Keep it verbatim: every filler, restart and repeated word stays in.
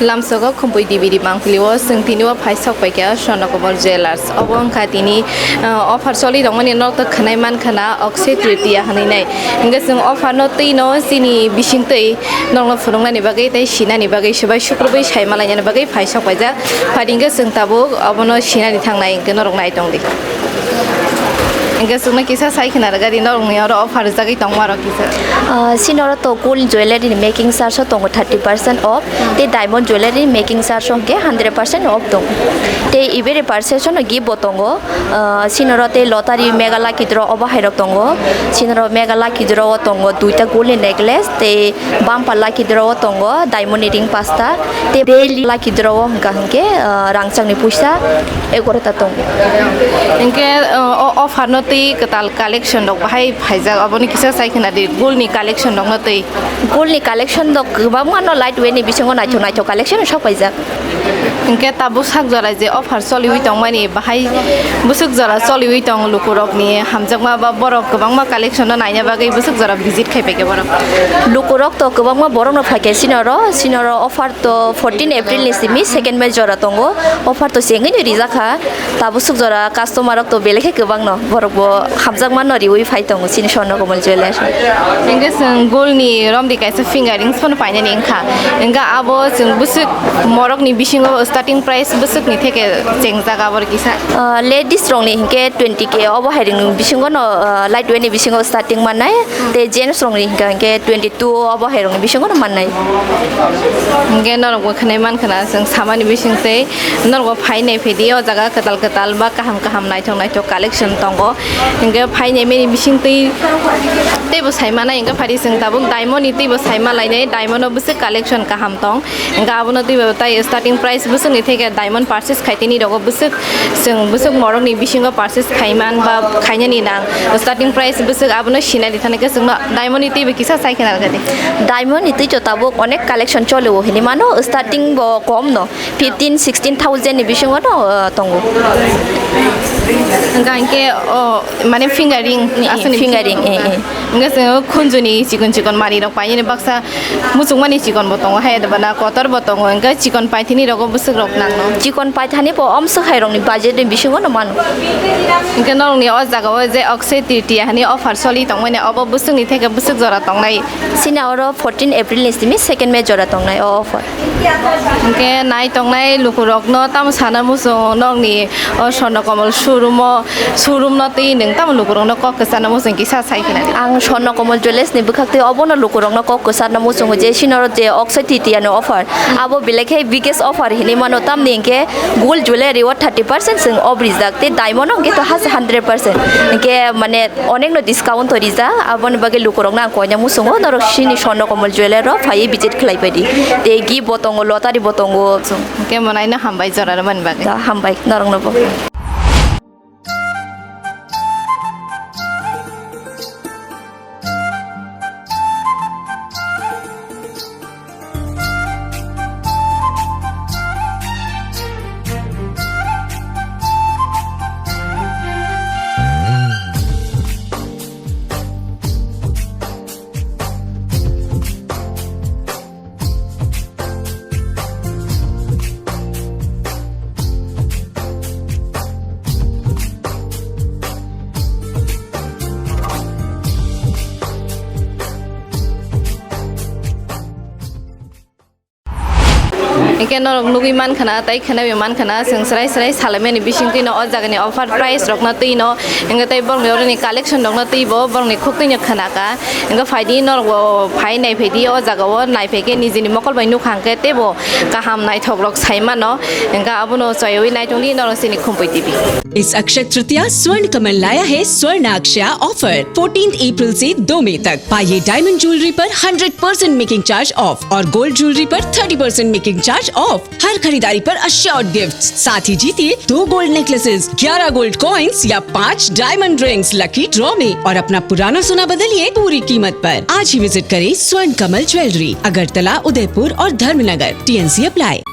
Lamsogo Khumpui D B D Mangpili o chwng tini o phai sok paikha Swarnakomol Jewellers. Obo wngkha tini, ah, offer choli tongmani norok to khwnai mankha na Akshaya Tritiya hwnwi nai. Hwnkhe chwng offer no twi no chini bising twi norokno phunuknani bagwi tei sinani bagwi swbai sukrubwi sai malainani bagwi phai sok paijak. Phai hwnkhe chwng tabuk obono sinani thangnai hwnkhe norok nai tongdi. Hwnkhe chwngno kisa sai khna rwgadi norokni oro offer rwjagwi tongma rok kisa. Ah, chini oro to gold jewellery ni making charge o tongo thirty percent off, tei diamond jewellery ni making charge o hwnkhe hundred percent off tongo. Tei iberi purchase o no gift bo tongo. Ah, chini oro tei lottery mega lucky draw obo hai rok tongo. Chini oro mega lucky draw o tongo duita gold ni necklace tei bumper lucky draw o tongo diamond ni ring pasta. Tei daily lucky draw o hwnkha hwnkhe, ah, rangchakni puisa egarota tongo. Hwnkhe, ah, o offer no twi kwtal collection rok bahai phaijak, obono kisa sai khna di, gold ni collection rok no twi. Gold ni collection rok kwbangma no light weight ni bisingo naithok naithok collection sok paijak. Hwnkhe tabuk sak jora je offer choliwi tongmani bahai bwswk jora choliwi tong lukurokni hamjakma ba borok kwbangma collection no naina bagwi bwswk jora visit khai paikha borok. Lukurok to kwbangma borok no phaikha chini oro, chini oro offer to fourteen April ni simi second May jora tongo, offer to chengwi no rijak kha. Tabuk swk jora customer rok to belai khe kwbang no, borok bo hamjakma no riwi phai tongo chini Swarnakomol Jewellers. Hwnkhe chwng gold ni romdi kaisa finger rings phano painani wngkha. Hwnkhe abo chwng bwswk morok ni bisingo starting price bwswk ni theke chengjak abo kisa. Ah, ladies rok ni hwnkhe twenty K obo hai rwng bisingo no, ah, light weight ni bisingo starting mannai. Tei gents rokni hwnkha hwnkhe twenty two obo hai rokni bisingo no mannai. Hwnkhe norokbo khwnai mankha na chwng samani bising tei norokbo phai nai phaidi o jaga kwtal kwtal ba kaham kaham naithok naithok collection tongo. Hwnkhe phai nai mani bising twi teibo sai manai hwnkhe phari chwng tabuk diamond ni teibo sai malainai, diamond o bwswk collection kaham tong. Hwnkhe abono twibo tai starting price bwswkni theke diamond purchase khai tini rogo bwswk, chwng bwswk morokni bisingo purchase khaiman ba khainani nang starting price bwswk abono sinai di thani khe chwngno diamond ni twibo kisa sai khna rwgadi. Diamond ni twi to tabuk onek collection choli o hinwi mano, starting bo kom no fifteen sixteen thousand ni bisingo no, uh, tongo. Hwnkhe hwnkhe o mane finger ring aswkni finger ring, bisingo eh, eh. Hwnkhe chwng khunjuni chikon chikon manwi rok painani baksa Muchungmani chikon bo tongo, hai bana kotor bo tongo, hwnkhe chikon paithini rogo bwswk rok nangno. Chikon paithani bo omswk hai rokni budget ni bisingo no mano. Hwnkhe norokni o jaga o je Akshaya Tritiya hani offer soli tongmani, obo bwswk ni theke bwswk jora tongnai? Chini oro fourteen April ni simi second May jora tongnai o offer. Hwnkhe nai tongnai lukurokno tamo sana muchungo nokni o Swarnakomol showroom o, showroom no twi nwng tamo lukurokno kok kwchana muchung kisa sai khna di. Ang Swarnakomol Jewellers ni bwkhak twi obono lukurokno kok kwcharna muchungo je chini oro je Akshaya Tritiya ni offer, abo belai khe biggest offer hinwi mano, tamni hinkhe gold jewellery o thirty percent chwng off rijak tei diamond o hinkhe to has hundred percent hinkhe mane Onekno discount o rijak, aboni bagwi lukurokno ang koina muchungo, norok chini Swarnakomol Jewellers o phaiwi visit khlai phaidi. Tei gift bo tongo, lottery bo tongo. Hwnkhe mwnaino hambai jora rwmani bagwi. Da, hambai norokno bo. Hwnkhe norok nugwi mankha na tei khwnaiwi mankha na, chwng srai srai salaimani bisingtwi no o jagani offer price rokno twi no, hwnkhe tei borokni oroni collection rokno twi bo borokni khuk twi no khna kha. Hwnkhe phaidi norok bo phai nai phaidi o jaga o, nai phai khe nijini mokol bai nukha hwnkhe teibo kaham naithok rok sai mano. Hwnkhe abono chaywi naitongdi norok chini Khumpui T V. इस अक्षय तृतीया स्वर्ण कमल लाया है स्वर्ण अक्षया offer. Fourteen April से दो मई तक पाइए डायमंड ज्वेलरी पर hundred percent making charge off और गोल्ड ज्वेलरी पर thirty percent making charge off. हर खरीदारी पर अश्योर्ड गिफ्ट, साथ ही जीतिए दो गोल्ड नेकलेसेस, ग्यारह गोल्ड कॉइंस या पाँच डायमंड रिंग्स लकी ड्रॉ में और अपना पुराना सोना बदलिए पूरी कीमत पर। आज ही विजिट करें स्वर्ण कमल ज्वेलरी, अगरतला, उदयपुर और धर्मनगर। TNC apply.